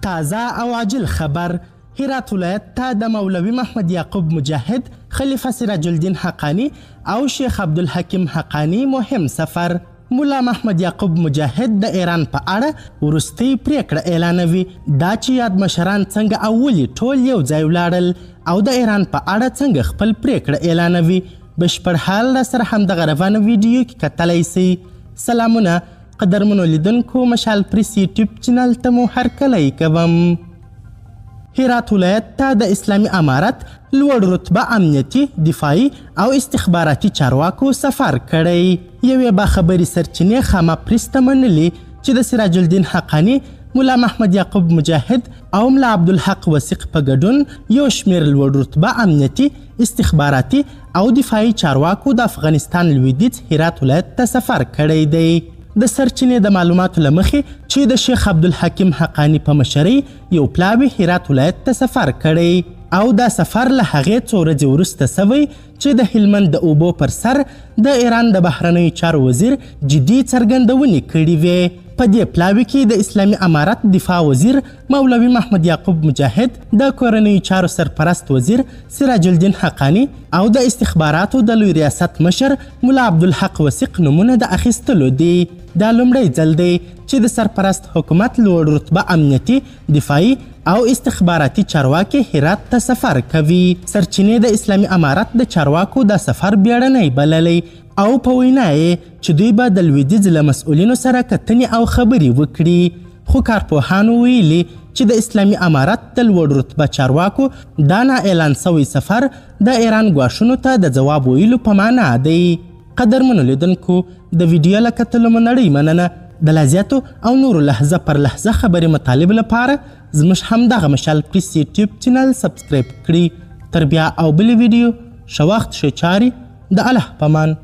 تازه او عاجل خبر. هرات ولایت ته د مولوي محمد یعقوب مجاهد، خلیفه سراج الدین حقاني او شیخ عبدالحکیم حقاني مهم سفر. ملا محمد یعقوب مجاهد د ایران په اړه وروستۍ پریکړه اعلانوي. دا چې یاد مشران څنګه او ولې ټول یو ځای ولاړل او د ایران په اړه څنګه خپل پریکړه اعلانوي، بشپړ حال را سره همدغه روانه ویډیو کې کتلی سئ. سلامونه قدرمنو لیدونکو، مشال پریس یوټیوب چینل ته مو هرکلی کوم. هرات ولایت ته د اسلامي امارت لوړ رتبه امنیتي، دفاعي او استخباراتي چارواکو سفر کړی. یوې باخبرې سرچینې خامه پریس ته منلي چې د سراج الدین حقاني، ملا محمد یعقوب مجاهد او ملا عبدالحق وثیق په ګډون یو شمېر لوړ رتبه امنیتي، استخباراتي او دفاعي چارواکو د افغانستان لویدیځ هرات ولایت ته سفر کړی دی. د سرچینې د معلوماتو له مخې چې د شیخ عبدالحکیم حقاني په مشرۍ یو پلاوي هرات ولایت ته سفر کړی او دا سفر له هغې څو ورځې وروسته سوی چې د هلمند د اوبو پر سر د ایران د بهرنیو چارو وزیر جدي څرګندونې کړې وې. په دې پلاوي کې د اسلامي امارت دفاع وزیر مولوي محمد یعقوب مجاهد، د کورنیو چارو سرپرست وزیر سراج الدین حقاني او د استخباراتو د لوی ریاست مشر ملا عبدالحق وثیق نومونه د اخیستلو دي. دا لومړی ځل دی چې د سرپرست حکومت لوړ رتبه امنیتي، دفاعي او استخباراتي چارواکي هرات ته سفر کوي. سرچینې د اسلامي امارت د چارواکو دا سفر بیړنی بللی او په وینا یې چې دوی به د لویدیځ له مسؤلینو سره کتنې او خبرې وکړي. خو کارپوهانو ویلي چې د اسلامي امارت د لوړ رتبه چارواکو دا نا اعلان سوی سفر د ایران ګواښونو ته د ځواب ویلو په معنا دی. قدرمنو لیدونکو، د ویډیو له کتلو مو نړۍ مننه. د لا زیاتو او نورو لحظه پر لحظه خبري مطالب لپاره زموږ همدغه مشال پریس یوټیوب چینل سبسکرایب کړئ. تر بیا او بلې ویډیو، ښه وخت، ښې چارې، د الله پامان.